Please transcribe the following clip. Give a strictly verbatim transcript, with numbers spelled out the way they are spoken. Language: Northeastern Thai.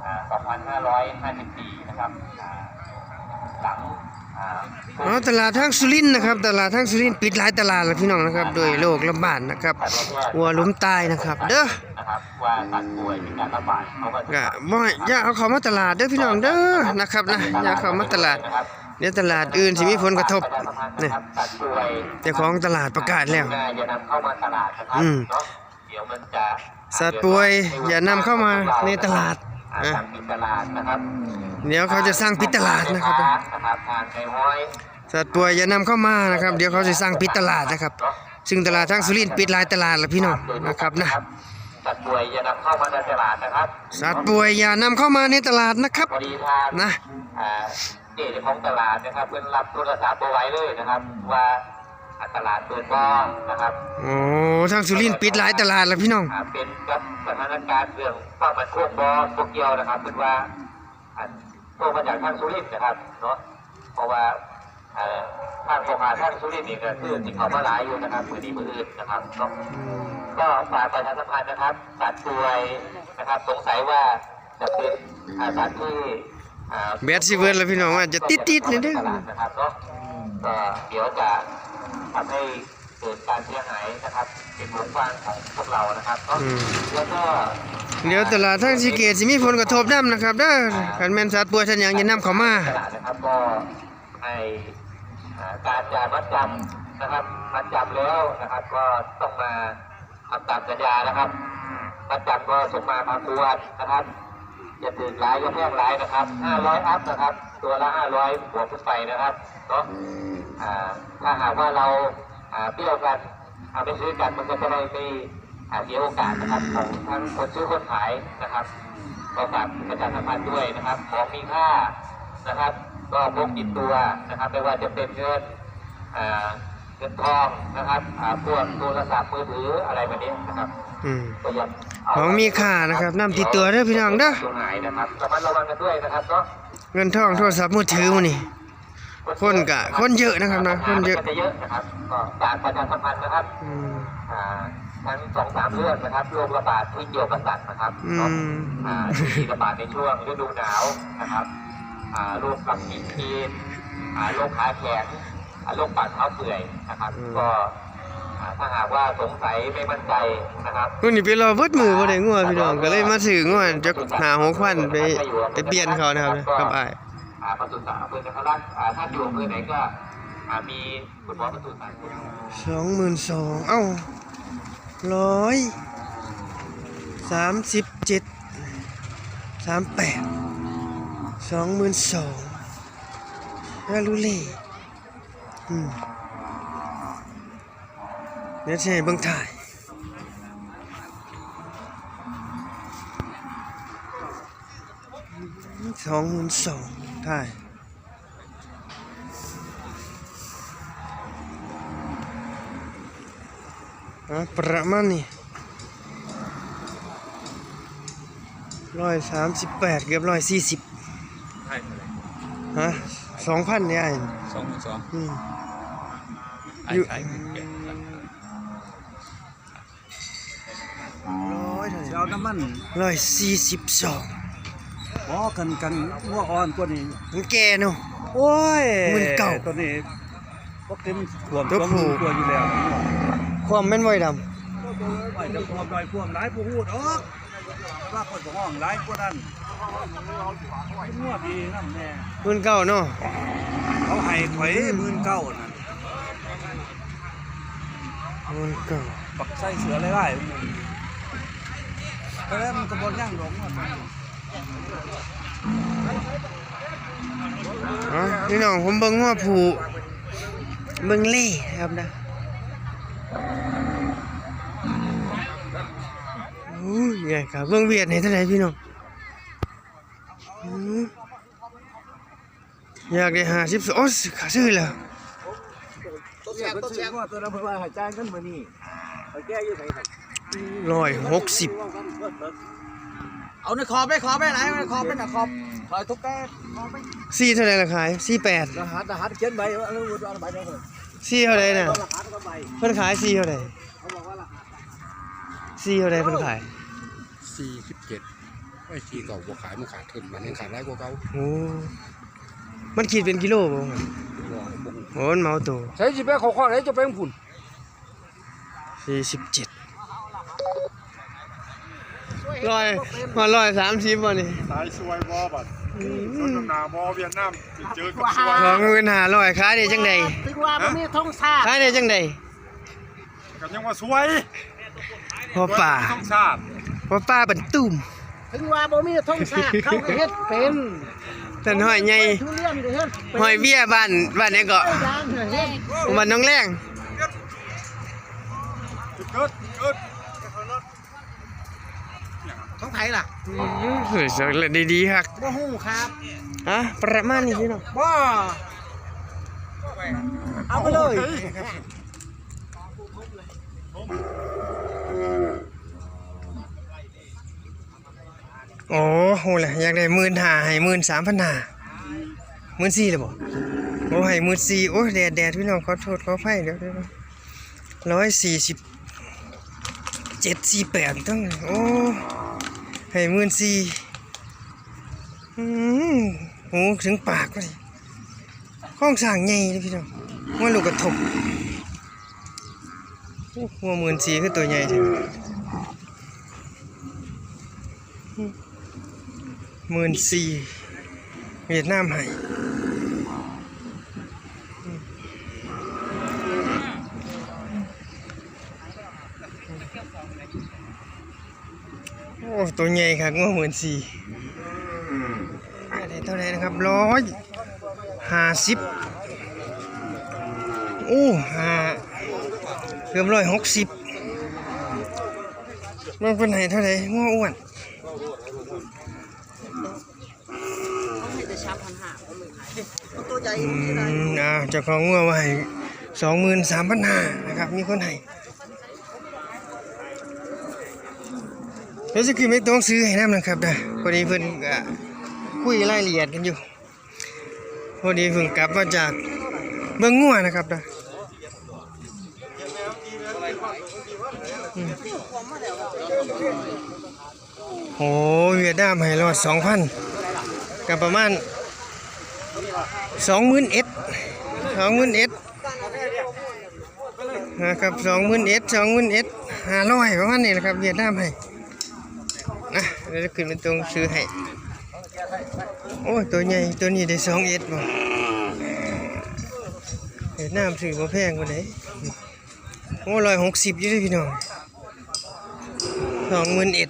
อ่าสองพันห้าร้อยห้าสิบสี่นะครับอ่าหลังอ่าอ๋อ ตลาดทางสุรินทร์นะครับ ตลาดทางสุรินทร์ปิดหลายตลาดแล้วพี่น้องนะครับ โดยโรคระบาดนะครับ วัวล้มตายนะครับ เด้อ นะครับว่าสัตว์ป่วยมีการระบาดเขาก็จะ ก็บ่ให้อย่าเอาเข้ามาตลาดเด้อพี่น้องเด้อนะครับนะ อย่าเอาเข้ามาตลาด เดี๋ยวตลาดอื่นสิมีผลกระทบ นี่ เจ้าของตลาดประกาศแล้ว อย่านำเข้ามาตลาดนะครับ อืม เนาะ เดี๋ยวมันจะ สัตว์ป่วยอย่านำเข้ามาในตลาด อ่า อ่ะ สั่งปิดตลาดนะครับ เดี๋ยวเขาจะสั่งปิดตลาดนะครับ นะครับทางในห้อย สัตว์ป่วยอย่านำเข้ามานะครับ เดี๋ยวเขาจะสั่งปิดตลาดนะครับ ซึ่งตลาดทางสุรินทร์ปิดหลายตลาดแล้วพี่น้องนะครับนะ สัตว์ป่วยอย่านำเข้ามาในตลาดนะครับ สัตว์ป่วยอย่านำเข้ามาในตลาดนะครับ พอดีทาง นะ อ่า เจ้าของตลาดนะครับ เพิ่นรับโทรศัพท์บ่ไหวเลยนะครับ ว่าอ่าตลาดเปิดบ่นะครับ โอ้ ทางสุรินทร์ปิดหลายตลาดแล้วพี่น้อง อ่า เป็นกับสถานการณ์เรื่องความมั่นคงบ่ บ่เกี่ยวนะครับ เพิ่นว่า อ่า โทรมาจากทางสุรินทร์นะครับ เนาะ เพราะว่า เอ่อ ทางพ่อค้าทางสุรินทร์นี่ก็คือสิเข้ามาหลายอยู่นะครับ มื้อนี้มื้ออื่นนะครับ เนาะ ก็ฝากประชาสัมพันธ์นะครับ สัตว์ป่วยนะครับ สงสัยว่าจะเป็น อ่า สัตว์ที่ อ่า แบตสิเบิดแล้วพี่น้อง ว่าจะติดๆนี่เด้อ ตลาดนะครับเนาะ ก็เดี๋ยวจะทำให้เกิดการเสียหายนะครับ เป็นวงกว้างของพวกเรานะครับเนาะ อืม แล้วก็ เดี๋ยวตลาดทางศรีเกตสิมีผลกระทบนำนะครับเด้อ คันแม่นสัตว์ป่วยสัตว์หยังอย่านำเข้ามา ตลาดนะครับ ก็ให้ อ่า การจ่ายมัดจำนะครับ มัดจำแล้วนะครับ ก็ต้องมาทำตามสัญญานะครับ มัดจำก็ส่งมาทางควรนะครับ อย่าถือหลายอย่าแพงหลายนะครับ ห้าร้อยอัพนะครับ ตัวละห้าร้อยบวกขึ้นไปนะครับ เนาะ อ่า ถ้าหากว่าเรา อ่า เบี้ยวกัน อ่า ไม่ซื้อกัน มันก็จะได้ไม่ อ่า เสียโอกาสนะครับ ของทั้งคนซื้อคนขายนะครับ ก็ฝากประชาสัมพันธ์ด้วยนะครับ ของมีค่านะครับ ก็พกติดตัวนะครับ ไม่ว่าจะเป็นเงิน อ่า เงินทองนะครับ อ่า พวกโทรศัพท์มือถืออะไรแบบนี้นะครับ อืม ก็ยัง ของมีค่านะครับ นำติดตัวเด้อพี่น้องเด้อ ตัวหายนะครับ ระมัดระวังกันด้วยนะครับเนาะ เงินทองโทรศัพท์มือถือมื้อนี้ คนกะ คนเยอะนะครับนะ คนเยอะ ก็จะเยอะนะครับ ก็ฝากประชาสัมพันธ์นะครับ อืม อ่า ทั้งสองสามเรื่องนะครับ โรคระบาดที่เกี่ยวกับสัตว์นะครับ อืม อ่า ที่ระบาดในช่วงฤดูหนาวนะครับ อ่า โรคกำกินจีน อ่า โรคขาแข็ง อ่า โรคปากเท้าเปื่อยนะครับ อืม ก็ อ่า ถ้าหากว่าสงสัยไม่มั่นใจนะครับ มื้อนี้ไปรอเบิดมื้อบ่ได้งัวพี่น้อง ก็เลยมาซื้องัวจักห้าหกพันไป ไปเปลี่ยนเขานะครับ กับอ้าย อ่า ปศุสัตว์อำเภอกันทะลัก อ่า ท่านอยู่อำเภอไหนก็ อ่า มีคุณหมอปศุสัตว์ สองหมื่นสอง เอ้า ร้อยสามสิบเจ็ด สามแปด สองหมื่นสอง ฮาลูเล่ อืม เดี๋ยวสิให้เบิ่งถ่าย สองหมื่นสอง ถ่าย อ่ะ ประมาณนี้ ร้อยสามสิบแปด เกือบร้อยสี่สิบ ไทยเท่าไหร่ ฮะ สองพันเนี่ย ไอ้ สองหมื่นสอง อืม ไอ้ อยู่ ไทยหมื่นแปด ร้อยเท่าไหร่ สิเอาน้ำมัน ร้อยสี่สิบสอง อ๋อ กัน กันงัวอ่อนกว่านี้ มันแก่เนาะ โอ้ย หมื่นเก้า ตัวนี้ พวกเต็มท่วม ตัวผู้ ตัวเมืองตัวอยู่แล้ว ความแม่นไวดำ ไอ้เจ้าความน้อยความหลายผู้ฮู้ดอก ว่าคนก็ห้องหลายกว่านั้น งัวดีนำแน่ หมื่นเก้าเนาะ เขาให้ข่อย อืม หมื่นเก้านั่น หมื่นเก้า บักใส่เสื้อลายๆ แต่แล้วมันก็บ่ย่างดอกงัว อ๋อ พี่น้อง ผมเบิ่งงัวผู้ เบิ่งเล่ครับนะ อุ้ย ใหญ่ครับ เบิ่งเวียดให้เท่าไหร่พี่น้อง อืม อยากได้ห้าสิบ โอ้ย ซื้อแล้ว ตัวเสียตัวเสียตัวนั้นเพิ่นว่าให้จ่ายเงินมื้อนี้ ไปแก้อยู่ไสครับ ร้อยหกสิบ เอาในขอบไป ขอบไปหลาย ในขอบไปนะ ขอบ ขอบทุกแก้ ขอบไป สี่เท่าไหร่ล่ะขาย สี่แปด รหัส รหัสเขียนใบ เอาใบเดียวเถอะ สี่เท่าไหร่น่ะ รหัสกับใบ เพิ่นขายสี่เท่าไหร่ เขาบอกว่ารหัส สี่เท่าไหร่เพิ่นขาย สี่สิบเจ็ด ไอ้ที่เขาบ่ขายมันขาดทุน มันยังขาดหลายกว่าเก่า โอ้ มันคิดเป็นกิโลบ่ บ่ บ่ โอ้ มันเหมาตัว ใส่สิไปเข้าคอกไหน จะไปของคุณ สี่สิบเจ็ด ร้อย มาร้อยสามสิบบ่นี่ สายซวยบ่บัด อืม สนทนาบ่เวียดนาม เจอกับซวย สองหมื่นห้าร้อย ขายได้จังใด ถือว่าบ่มีธงชาติ ขายได้จังใด ก็ยังว่าซวย พ่อป้า ธงชาติ พ่อป้าบันตุ้ม ถึงว่าบ่มีธงชาติ เขาก็เฮ็ดเป็น ท่านห้อยใหญ่ ทุเรียนก็เฮ็ดเป็น ห้อยเวียบ้าน บ้านไหนเกาะ ยางก็เฮ็ด บ้านหนองแลง เกิด เกิด ของไผล่ะ อืม เฮ้ย ดีๆ ครับ บ่ฮู้ครับ ฮะ ประมาณนี้พี่น้อง บ่ เอาไปเลย โอ้โหแหละ อยากได้หมื่นห้า ให้หมื่นสามพันห้า หมื่นสี่เลยบ่ โอ้ ให้หมื่นสี่ โอ้ย แดด แดด พี่น้อง ขอโทษ ขออภัย เดี๋ยว เดี๋ยว ร้อยสี่สิบเจ็ด สี่แปด ต้อง โอ้ ให้หมื่นสี่ อืม หูถึงปากเลย โครงสร้างใหญ่เลยพี่น้อง งัวลูกกระทบ โอ้ งัวหมื่นสี่ คือตัวใหญ่แท้ หมื่นสี่ เวียดนามให้ โอ้ ตัวใหญ่ครับ งัวหมื่นสี่ อันนี้เท่าไหร่นะครับ ร้อยห้าสิบ โอ้ ห้า เกือบร้อยหกสิบ มันเป็นไหนเท่าไหร่ งัวอ้วน อืม อ่า เจ้าของงัวว่าให้ สองหมื่นสามพันห้า นะครับ มีคนให้ เดี๋ยวจะขึ้นไปตัวหนังสือให้นำนะครับนะ พอดีเพิ่นก็คุยรายละเอียดกันอยู่ พอดีเพิ่งกลับมาจากเบิ่งงัวนะครับนะ อืม โอ้ เวียดนามให้รอด สองพัน ก็ประมาณ สองหมื่นเอ็ด สองหมื่นเอ็ด นะครับ สองหมื่นเอ็ด สองหมื่นเอ็ด ห้าร้อย ประมาณนี้นะครับ เวียดนามให้ นะ เดี๋ยวจะขึ้นเป็นตัวหนังสือให้ โอ้ ตัวใหญ่ ตัวนี้ได้ สองเอ็ด บ่ เวียดนามซื้อบ่แพงกว่าไหน โอ้ ร้อยหกสิบ อยู่เด้อพี่น้อง สองหมื่นเอ็ด